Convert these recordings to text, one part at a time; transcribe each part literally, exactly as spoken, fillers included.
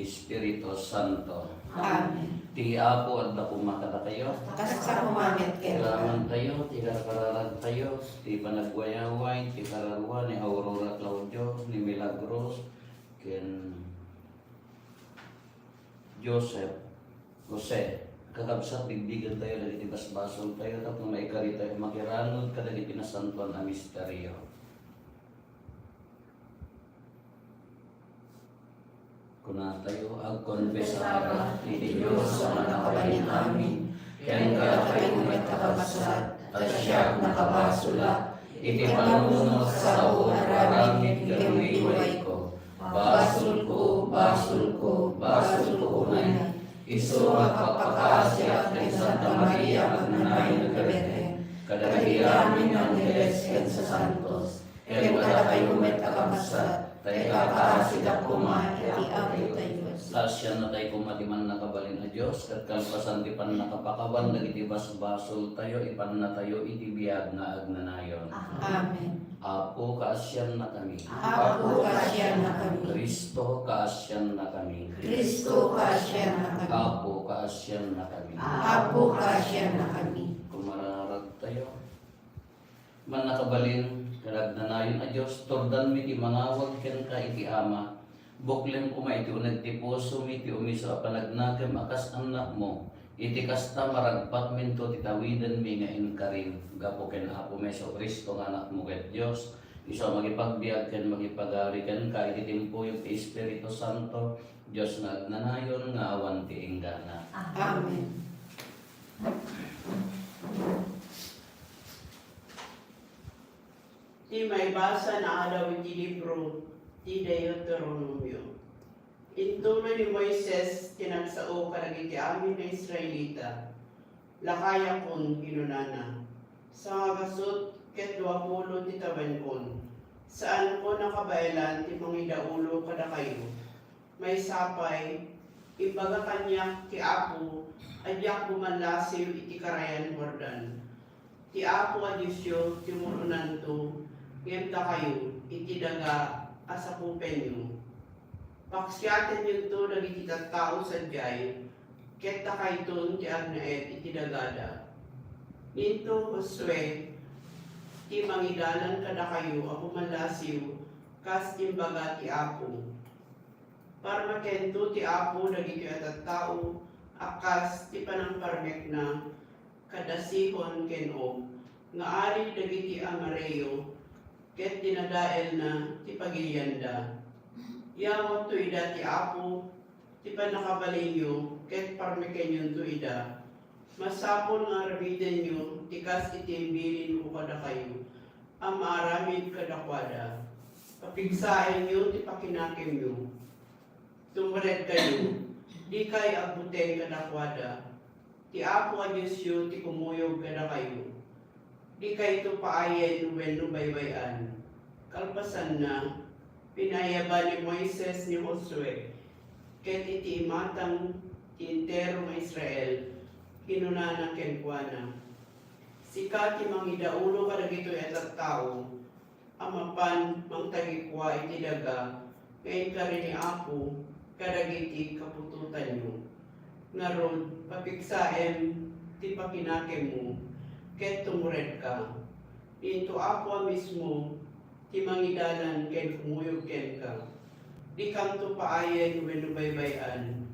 Espiritu Santo. Amen. Ti Apo adda koma kadakayo. Kasta koma met kenka. Iramantayo ti karkararagtayo, ti panagwayaway, ti kararua ni Aurora Claudio, ni Milagros, ken Joseph, Jose. Kakabsat, bigbigentayo dagiti basbasoltayo tapno maikaritayo makiranud kadagiti nasantoan a misterio. Kunatayo, agkonfesara iti Dios a Mannakabalin Amin, ken kadakayo met a kabsat, ta siak nakabasolak iti panunot, sao, aramid ken wiwayko. Basolko, basolko, basolko unay. Isu nga agpakpakaasiak ken Santa Maria nga agnanayon nga Birhen, kadagiti amin nga angheles ken sasantos, ken kadakayo met a kabsat, ta ikakaasidak koma iti Apotayo. Kaasiannatayo koma ti Mannakabalin a Dios, ket kalpasan ti pannakapakawan dagiti basbasoltayo, ipannatayo iti biag nga agnanayon. Amen. Apo, kaasiannakami. Apo, kaasiannakami. Cristo, kaasiannakami. Cristo, kaasiannakami. Apo, kaasiannakami. Apo, kaasiannakami. Kumararagtayo. Mannakabalin ken agnanayon a Dios, turdanmi ti mangawag kenka iti Ama. Buklem koma iti uneg ti pusomi ti umisu a panagnakem a kas annakmo. Iti kasta, maragpatminto ti tawidenmi nga inkarim gapu ken Apomi Jesu-Cristo nga Anakmo ket Dios, isu a mangipagbiag ken mangipagari kenka iti timpuyog ti Espiritu Santo, Dios nga agnanayon nga awan ti inggana. Amen. Ti maibasa nga adaw iti libro ti Deuteronomio. Intuloy ni Moises ti nagsao kadagiti amin a Israelita. Lakayakon, kinunana, sangagasut ket duapulo ti tawenkon. Saankon a kabaelan ti mangidaulo kadakayo. Maysa pay, imbaga kaniak ti Apo a diak bumallasiw iti Karayan Jordan. Ti Apo a Diosyo ti umul-onanto ngem dakayo iti daga a sakupenyo. Paksiatenyonto dagiti tattao sadiay, ket dakayton ti agnaed iti dagada. Ninto, Josue, ti mangidalan kadakayo a bumallasiw kas imbaga ti Apo. Parmekento ti Apo dagitoy a tattao a kas ti panangparmekna kada Sihon ken Og nga ari dagiti amariyo, ket dinadaelna ti pagilianda. Yawatto ida ti Apo ti pannakabalinyo ket parmekenyonto ida. Masapul nga aramidenyo ti kas iti imbilinko kadakayo a maaramid kadakuada. Papigsaenyo ti pakinakemyo. Tumuredkayo, dikay agbuteng kadakuada. Ti Apo a Diosyo ti kumuyog kadakayo. Dikayto paayen wenno baybay-an. Kalpasanna, pinaayaban ni Moises ni Josue, ket iti imatang ti entero nga Israel, kinunana kenkuana, Sika ti mangidaulo kadagitoy a tattao a mapan mangtagikua iti daga nga inkari ni Apo kadagiti kaputotanyo. Ngarud, papigsaem ti pakinakemmo ket tumuredka. Into Apo a mismo ti mangidalan ken kumuyog kenka. Dikanto paayen wenno baybay-an.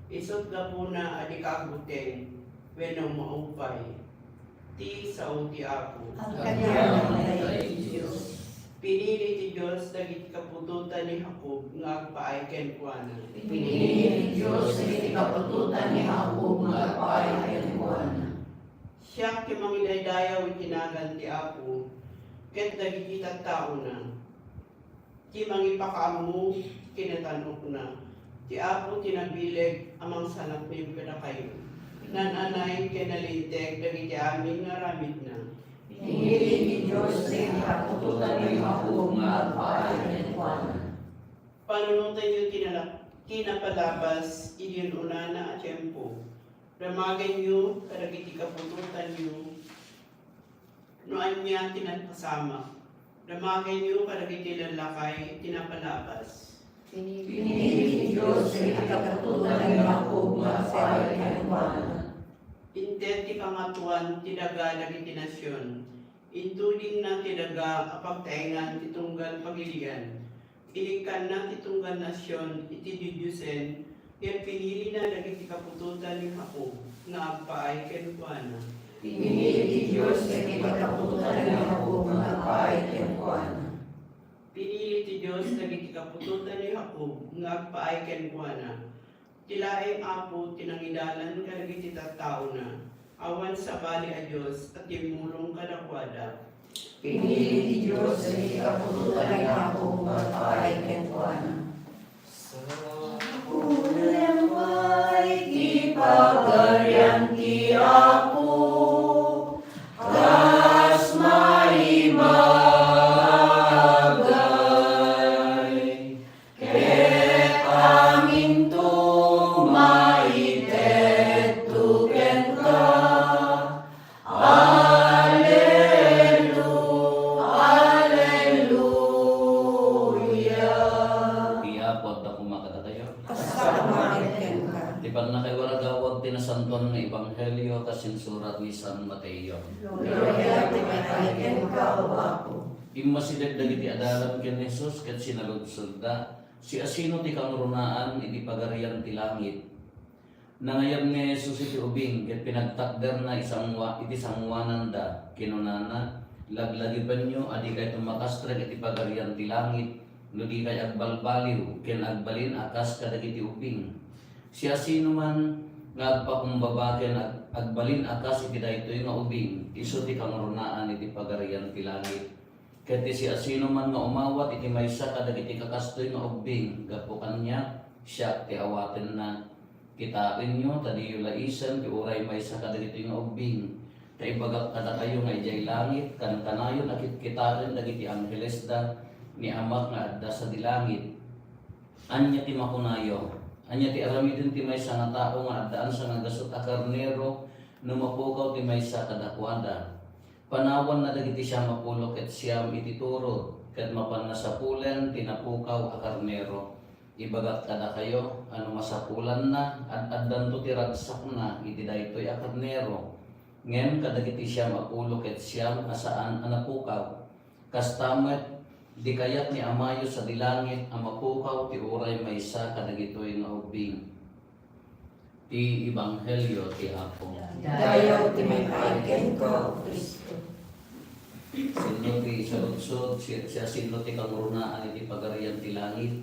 Isut' gapuna a dika agbuteng wenno maupay. Ti sao ti Apo. Agkaniak ti Dios. Pinili ti Dios dagiti kaputotan ni Jacob nga agpaay kenkuana. Pinili ti Dios dagiti kaputotan ni Jacob nga agpaay kenkuana. Siak ti mangidaydayaw iti nagan ti Apo ket dagiti tattaona. Ti mangipakaammo ti kinatan-okna. Ti Apo ti nabileg a mangsangapiw kadakayo. Naan-anay ken nalinteg dagiti amin nga aramidna. Pinili ti Dios ti kaputotan ni Jacob nga agpaay kenkuana. Panunotenyo ti nala-, ti napalabas idi un-unana a tiempo. Damagenyo kadagiti kaputotanyo. No ania ti nagpasamak, damagenyo kadagiti lallakay ti napalabas. Pinili ti Dios dagiti kaputotan ni Jacob nga agpaay kenkuana. Inted ti kangatoan ti daga dagiti nasion, intudingna ti daga a pagtaengan ti tunggal pagilian. Inikkanna ti tunggal nasion iti didiosen, ngem pinilina dagiti kaputotan ni Jacob nga agpaay kenkuana. Pinili ti Dios dagiti kaputotan ni Jacob nga agpaay kenkuana. Pinili ti Dios dagiti kaputotan ni Jacob nga agpaay kenkuana. Ti laeng Apo ti nangidalan kadagiti tattaona. Awan sabali a Dios a timmulong kadakuada. Pinili ti Dios dagiti kaputotan ni Jacob nga agpaay kenkuana. Sapulen pay ti Pagarian ti Apo, kas maibagay. Ket aminto maitedto kenka. Hallelu-, Hallelujah. Ti Apo adda koma kadakayo. Kasama met kenka. Ti pannakaiwaragawag ti Nasantoan nga Ebanghelio kas insurat ni San Mateo. Gloria ti maipay kenka, O Apo. Immasideg dagiti adalan ken ni Jesus ket sinaludsodda, "Siasino ti kangrunaan iti Pagarian ti Langit?" Nangayab ni Jesus iti ubing ket pinagtakderna isangua-, iti sanguananda. Kinunana, "Laglagipenyo a dikay makastrek iti Pagarian ti Langit no dikay agbalbaliw ken agbalin a kas kadagiti ubing. Siasinoman nga agpakumbaba ken ag-, agbalin a kas iti daytoy nga ubing, isu ti kangrunaan iti Pagarian ti Langit." Ket ti siasinoman nga umawat iti maysa kadagiti kakastoy nga ubbing gapu kaniak, siak ti awatenna. Kitaenyo, ta diyo laisen ti uray maysa kadagitoy nga ubbing. Ta ibagak kadakayo nga idiay langit, kankanayon a kitkitaen dagiti anghelesda ni Amak nga adda sadi langit. Ania ti makunayo? Ania ti aramiden ti maysa nga tao nga addaan sangagasut a karnero no mapukaw ti maysa kadakuada? Panawanna dagiti siam a pulo ket siam iti turod, ket mapanna sapulen ti napukaw a karnero. Ibagak kadakayo a no masapulanna, ad-addanto ti ragsakna iti daytoy a karnero. Ngem kadagiti siam a pulo ket siam a saan a napukaw, kasta met, di kayat ni Amayo sadi langit a mapukaw ti uray maysa kadagitoy nga ubbing. Ti Ebanghelio ti Apo. Dayaw ti maipaay kenka, O Cristo. Sinno ti saludsod, si-, siasino ti kangrunaan iti Pagarian ti Langit?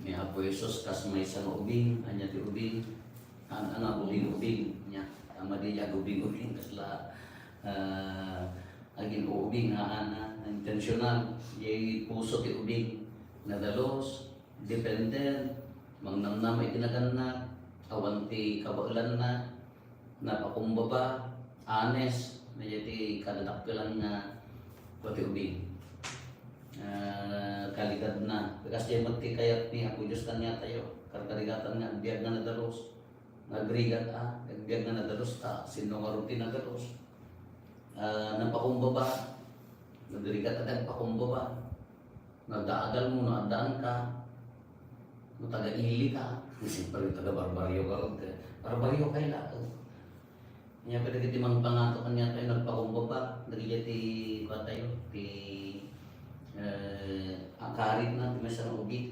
Ni Apo Jesus, kas maysa nga ubing, ania ti ubing? An-, ana, ubing-ubing, nia. Tama di, agubing-ubing, kasla, ah, agin-ubing, ha, ana, intentional. Diay puso ti ubing. Nadalus, dependent, mangnamnama iti nagannak, awan ti kabaelanna, napakumbaba, honest, daytoy ti kadadakkelan nga kua ti ubing. Ah, kaligadna. Kas diay met ti kayat ni Apo Dios kaniatayo, karkarigatan nga agbiag nga nadalus. Nagrigat a, nagbiag nga nadalus ta, sino ngarud ti nadalus? Ah, napakumbaba, nagrigat a nagpakumbaba. Nagdaagal mo, no, addaan ka. No, taga-ili ka. Siyempre, taga-barbaryo ka, no? Barbaryo ka, ila. Nia kadagiti mangpangato kaniatayo, nagpakumbaba, dagiti ti, kuatayo, ti, eh, akarit na, ti maysa nga ubing.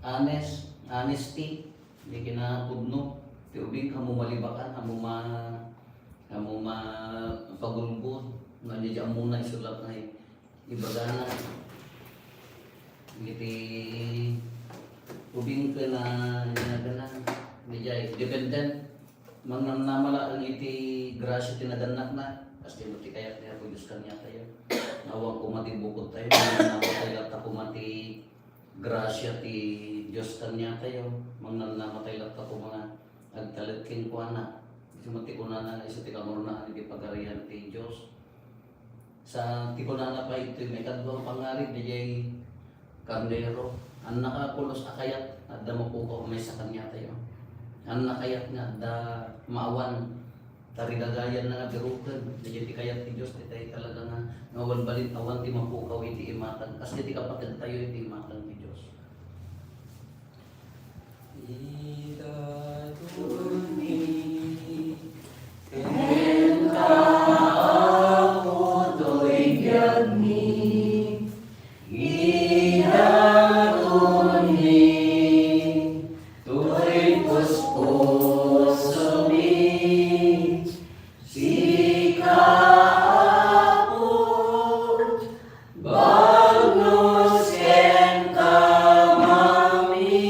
Honest, honesty, di kinapudno, ti ubing, ammo malibakan, ammo ma-, ammo ma-, pagulgod, nga di, di ammo na isulat na, eh. Ibagana iti ubing ken a, ania nga, daydiay, dependent. Mangnamnama laeng iti grasia ti nagannakna. Kas diay met ti kayat ni Apo Dios kaniatayo. Awan koma ti bukodtayo, mangnamnamatayo latta koma ti grasia ti Dios kaniatayo. Mangnamnamatayo latta koma nga agtalek kenkuana. Isu met ti kunana nga isu ti kangrunaan iti Pagarian ti Dios. Sa ti kunana pay iti maikadua nga pangngarig, daydiay karnero. Annaka pulos a kayat nga adda mapukaw maysa kaniatayo. Annaka kayat nga adda maawan. Tarigagayanna nga biroken. Daydiay ti kayat ti Dios, daydiay talaga nga, nga awan balin, awan ti mapukaw iti imatang. Kas daydiay ti kapatedtayo iti imatang ti Dios. Idatonmi, kenka, Apo, toy biagmi. Idatonmi, toy puspusomi. Sika, Apo, bagnos ken kamami.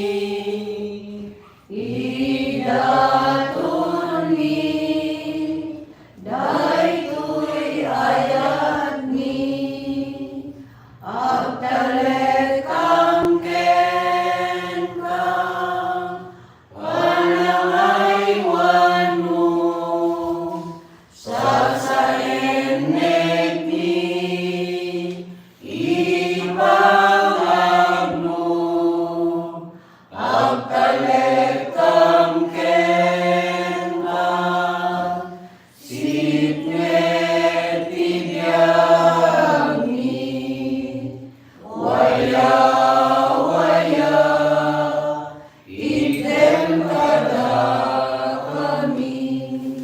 Idatonmi, daytoy ayatmi, agtalekam kenka, panangaywanmo, sasaennekmi, ipangagmo, agtalekam kenka, sipnget ti biagmi, waya, waya, itdem kadakami.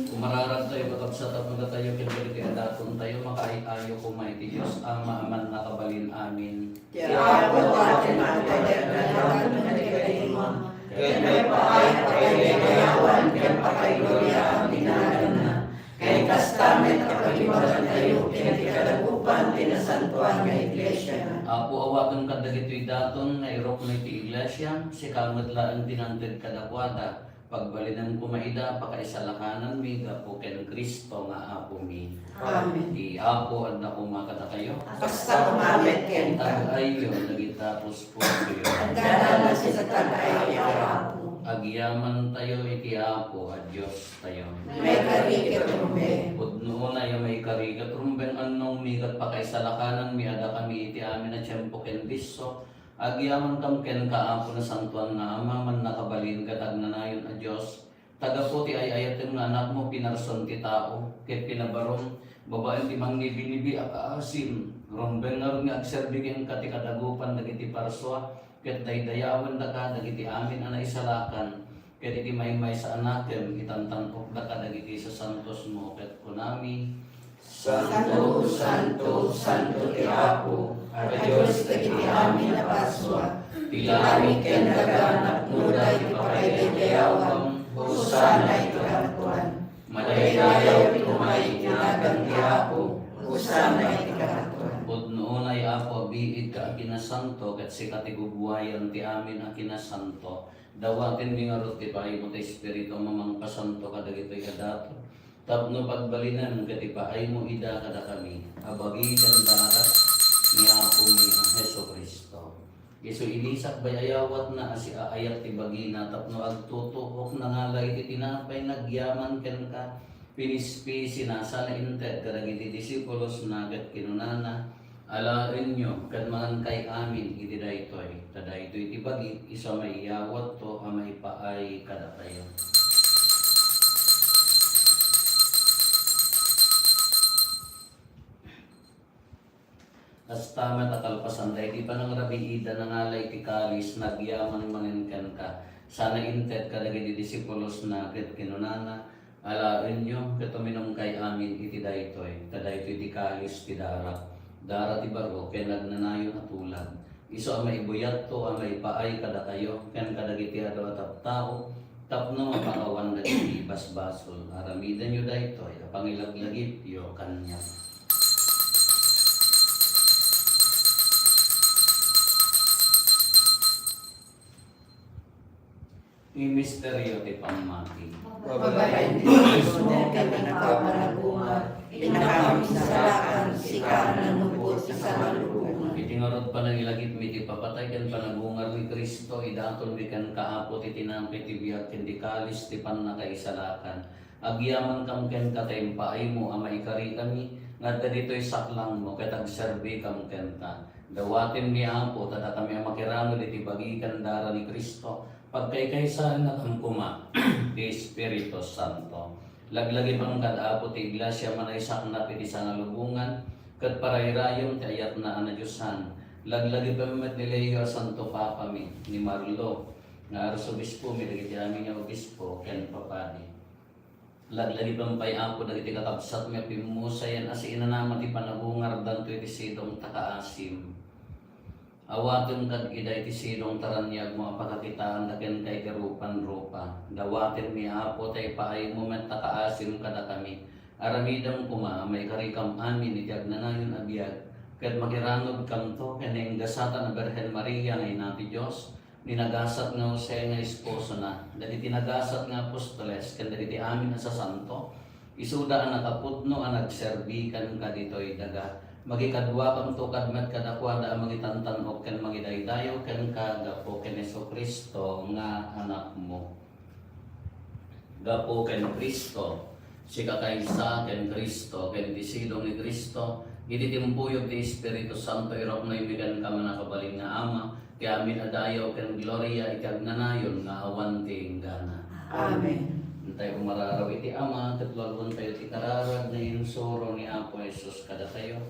Kumararagtayo, kakabsat, a pagatayo ken dagiti adatontayo, makaay-ayo koma iti Dios Ama a mannakabalin. Amen. Ti Apo, ti pagpaypayatna, ken maipaay a pakaidayawan ken pakaigloria ti naganna. Ken kasta met a pagibagantayo ken ti kadagupan ti nasantoan nga iglesia. Apo, awatem kadagitoy daton nga iruknoy ti iglesia, sika met laeng ti nangted kadakuada. Pagbalinem koma ida, pakaisalakananmi gapu ken Cristo nga Apomi. Amen. Ti Apo adda koma kadakayo. Kasta koma met kenka. Tag-ayyo dagita puspusoyo. Adda laeng ti tag-ayyo, Apo. Agyamantayo iti Apo a Diostayo. Maikari ket rumbeng. Pudno unay a maikari ket rumbeng, annongmi ket pakaisalakananmi a dakami iti amin a tiempo ken disso. Agyamankam kenka, Apo, nasantoan nga Ama, mannakabalin ket agnanayon a Dios. Ta gapu ti ay-ayatem nga Anakmo, pinarsuam ti tao, ket pinabarom babaen ti mangngibinibi a kaasim. Rumbeng ngarud nga agserbi kenka ti kadagupan dagiti parsua, ket daydayawendaka dagiti amin a naisalakan. Ket iti maymaysa a nakem, itantan-okdaka dagiti sasantosmo, ket kunami, Santo, santo, santo ti Apo, a Dios dagiti amin a parsua. Ti langit ken daga napnoda iti pakaidaydayawan. Hosanna iti kangatoan. Madaydayaw ti umay iti nagan ti Apo. Hosanna iti kangatoan. Pudno unay, Apo, a biit ket a kinasanto, ket sika ti gubuayan ti amin a kinasanto. Dawatenmi ngarud ti paaymo ti Espiritu a mamangpasanto kadagitoy a daton, tapno pagbalinem ket ipaaymo ida kadakami a bagi ken darat ni Apomi a Jesu-Cristo. Isu inisak bay-ayawatna a siaayat ti bagina tapno agtutuok, nangala iti tinapay, nagyaman kenka, pinispisina, sana inted kadagiti disipulosna ket kinunana, Alaenyo ket mangankay amin iti daytoy, ta daytoy ti bagik, isu a maiyawatto a maipaay kadakayo. Kasta met a kalpasan daydi panangrabiida, nangala iti kalis, nagyaman manen kenka, sana inted kadagiti disipulosna ket kinunana, Alaenyo ket uminumkay amin iti daytoy, ta daytoy ti kalis ti darak, dara ti baro ken agnanayon a tulag. Isu a maibuyatto a maipaay kadakayo ken kadagiti adu a tattao tapno mapakawan dagiti basbasol. Aramidenyo daytoy a pangilaglagipyo kaniak. Ti misterio ti pammati. Babaen ti Kristo ken nagpapanagungar, inakam ti salakan, sika a nannubbot ti sangalubongan. Iti ngarud panangilagipmi ti papatay ken panagungar ni Cristo, idatonmi kenka, Apo, ti tinapay ti biag ken ti kalis ti pannakaisalakan. Agyamankam kenka ta impaaymo a maikarikami nga adda ditoy saklangmo ket agserbikam kenka. Dawatenmi, Apo, ta dakami a makiramid iti bagi ken dara ni Cristo, pagkaykaysaennakam koma ti Espiritu Santo. Laglagipem kad, Apo, ti iglesia a manaysaknap iti sangalubongan ket parayrayem ti ayatna a nadiosan. Laglagipem met ni Leo a Santo Papami, ni Marlo, Nga arsobispomi dagiti amin nga obispo ken papadi. Laglagipem pay, Apo, dagiti kakabsatmi a pimmusayen a siinanama ti panagungardanto iti sidong ta kaasim. Awatem kad ida iti sidong ta raniagmo a pakakitaanda kenka iti rupan-rupa. Dawatenmi, Apo, ta ipaaymo met ta kaasim kadakami. Aramidem koma a maikarikam amin iti agnanayon a biag, ket makirangobkanto ken nainggasatan a Birhen Maria nga Ina ti Dios, ni nagasat nga Jose nga esposona, dagiti nagasat nga apostoles, ken dagiti amin a sasanto, isuda a nakapudno a nagserbi kenka ditoy daga. Makikaduakamto kad met kadakuada a mangitantan-ok ken mangidaydayaw kenka gapu ken Jesu-Cristo nga Anakmo. Gapu ken Cristo, sika kaysa ken Cristo, ken iti sidong ni Cristo, iti timpuyog ti Espiritu Santo, iruknoymi kenka, mannakabalin nga Ama, ti amin a dayaw ken gloria iti agnanayon nga awan ti inggana. Amen. Intay umararaw iti Ama, ket lualuentayo ti kararag nga insuro ni Apo Jesus kadatayo.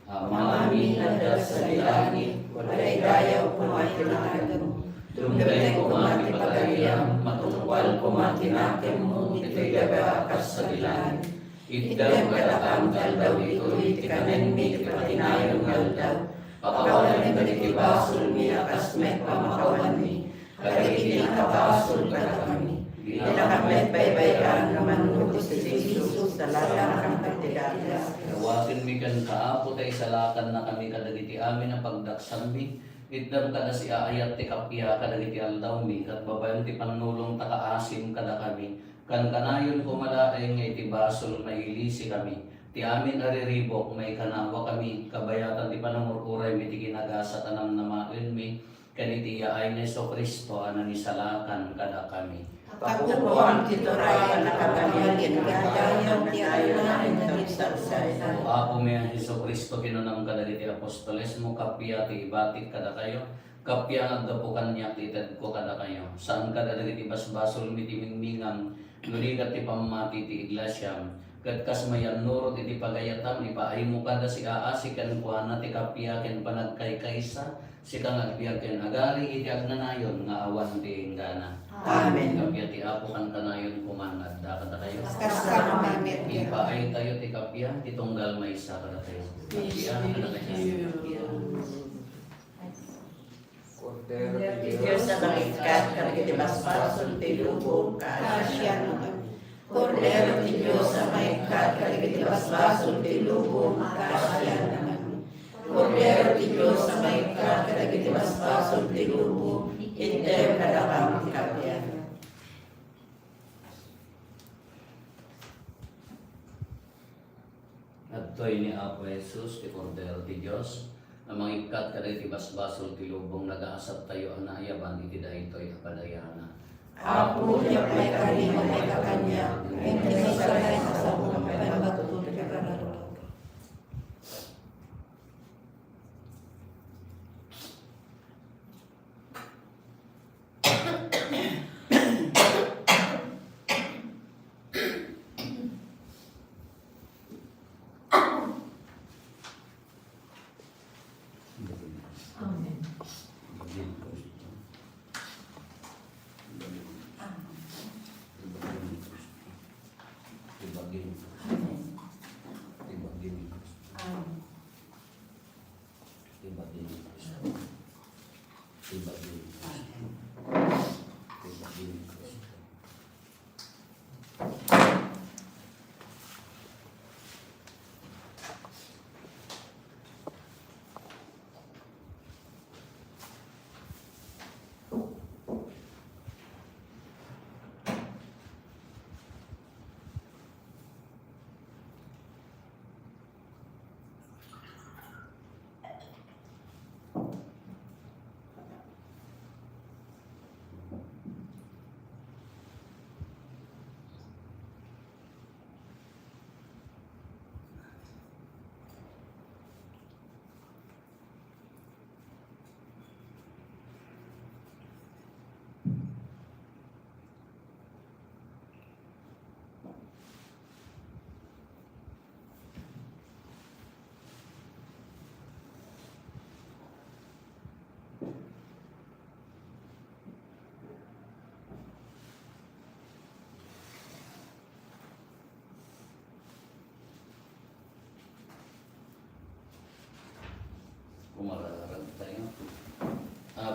Amami nga adda sadi langit, madaydayaw koma ti naganmo. Dumteng koma ti pagariam, matungpal koma ti nakemmo ditoy daga a kas sadi langit. Itdem kadakam ti aldaw itoy ti kanenmi ti patinayon nga aldaw. Pakawanem dagiti basolmi a kas met pamakawanmi kadagiti nakabasol kadakami. Dinakam met baybay-an nga mannubos ti Jesus, salakan ti daga. Dawatenmi kenka, Apo, ta isalakannakami kadagiti amin a pagdaksanmi. Itdem kada siaayat ti kappia kadagiti aldawmi, ket babaen ti pannulong ta kaasim kadakami. Kankanayon koma laeng nga iti basol mailisikami. Ti amin a riribuk, maikanawakami, kabayatan ti panangur-uraymi ti kinagasat a namnamaenmi, ken iti yaay ni Jesu-Cristo a nangisalakan kadakami. Kapupuam ti turay a nakabali ken gayam ti amin a nagsarsarsar. O Apomi a Jesu-Cristo, kinunam kadagiti apostolesmo, kappia ti ibatik kadakayo, kappia nga aggapu kaniak ti itedko kadakayo. Saan kadagiti basbasolmi ti mingmingam, no rigat ti pammati ti iglesiam. Ket kas mayannurot iti pagayatam, ipaaymo kada siaasi kenkuana ti kappia ken panagkaykaysa, sika nga agbiag ken agari iti agnanayon nga awan ti inggana. Amen. Kappia ti Apo kankanayon koma nga adda kadakayo. Kas kanayon met. Ipaaytayo ti kappia ti tunggal maysa kadatayo. Kappia kadatayo. Kordero ti Dios a mangikkat kadagiti basbasol ti lubong, kaasianakami. Kordero ti Dios a mangikkat kadagiti basbasol ti lubong, kaasianakami. Kordero ti Dios a mangikkat kadagiti basbasol ti lubong, itdem kadakam ti kappia. Adtoy ni Apo Jesus, ti Kordero ti Dios, a mangikkat kadagiti basbasol ti lubong, nagasattayo a naayaban iti daytoy a padayana. Apo, diak maikari nga maikkan kaniak, ngem diak a sawen a pannakabaton ti kararag. Amen. Amen. Ti bagi ni Cristo. Amen. Ti bagi ni Cristo. Ti bagi ni Cristo. Ti bagi ni Cristo.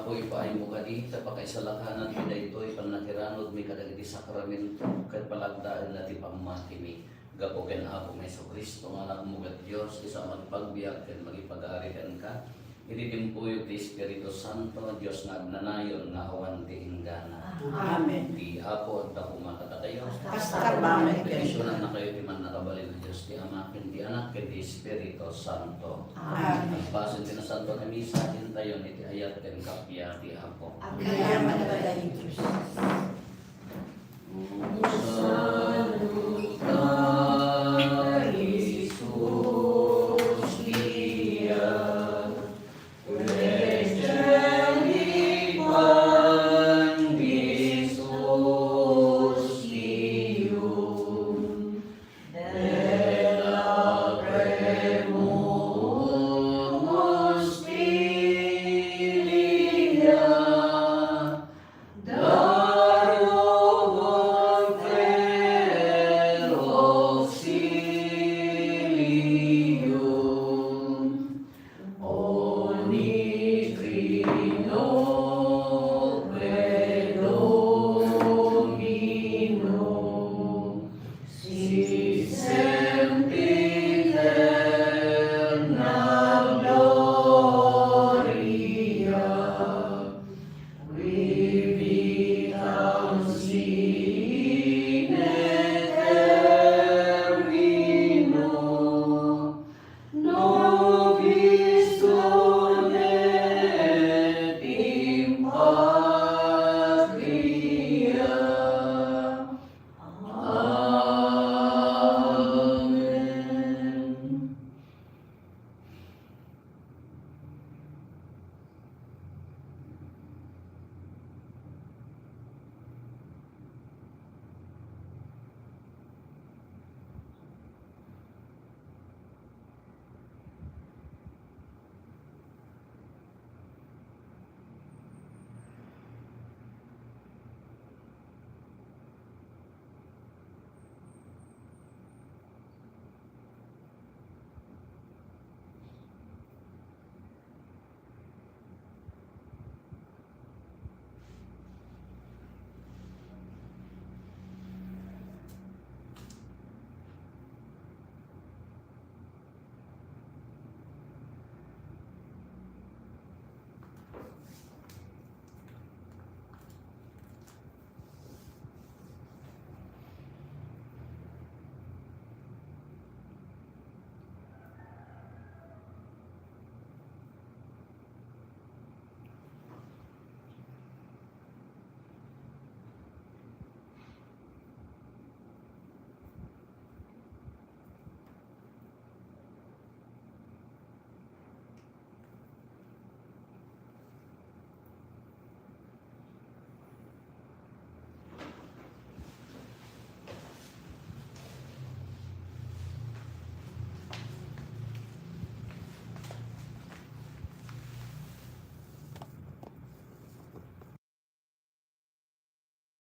Apo, ipaaymo kadi ta pakaisalakanan mi daytoy pannakiranod mi kadagiti sakramento ket palagdaanna ti pammatimi. Gapu ken Apo mi Jesu-Cristo nga Anakmo ket Dios, isu a mangipagbiag ken mangipagari kenka, iti timpuyog ti Espiritu Santo, Dios nga agnanayon nga awan ti inggana. Amen. Ti Apo adda koma kadakayo. Kasta met kenka. Bendisionannakayo ti Mannakabalin a Dios, ti Ama, ken ti Anak, ken ti Espiritu Santo. Amen. Agpasen ti Nasantoan a Misa, intayon iti ayat ken kappia ti Apo. Agyaman dayta, Dios.